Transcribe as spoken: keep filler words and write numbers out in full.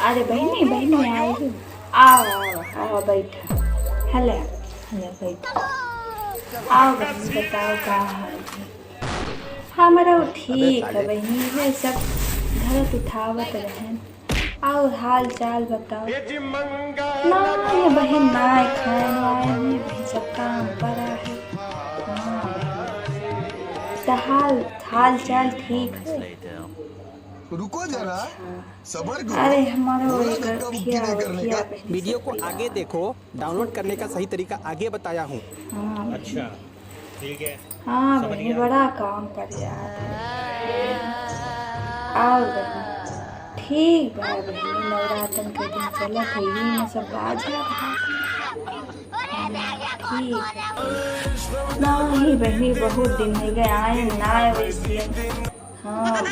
अरे बहिनी, बहिनी, आइ गयो। आओ, आओ, आओ, बैठा। हले, हले, बैठा। आओ बहिनी, बताओ का हाल है? हमरा ठीक है बहिनी, इहे सब धरत उठावत रहेन। और हाल चाल बताओ। ना ये बहिन, ना खाए वाए में भी सब काम पड़ा है। हाँ बहिन, तो हाल, हाल चाल ठीक है। रुको जरा, अच्छा। सबर करो। अरे हमारा वो एक खिया, खिया बहिन वीडियो सब को आगे देखो, डाउनलोड करने का सही तरीका आगे बताया हूँ। हाँ बहिन। अच्छा, ठीक है। हाँ बहिनी, बड़ा काम पड़ जात है। और बहिनी, ठीक बा बहिनी, नवरातन के दिन चलत है, ये में सब बाजा भाग। हाँ, ठीक। नहीं बहिनी, बहुत दिन हो गए आए ना वैसे। हाँ,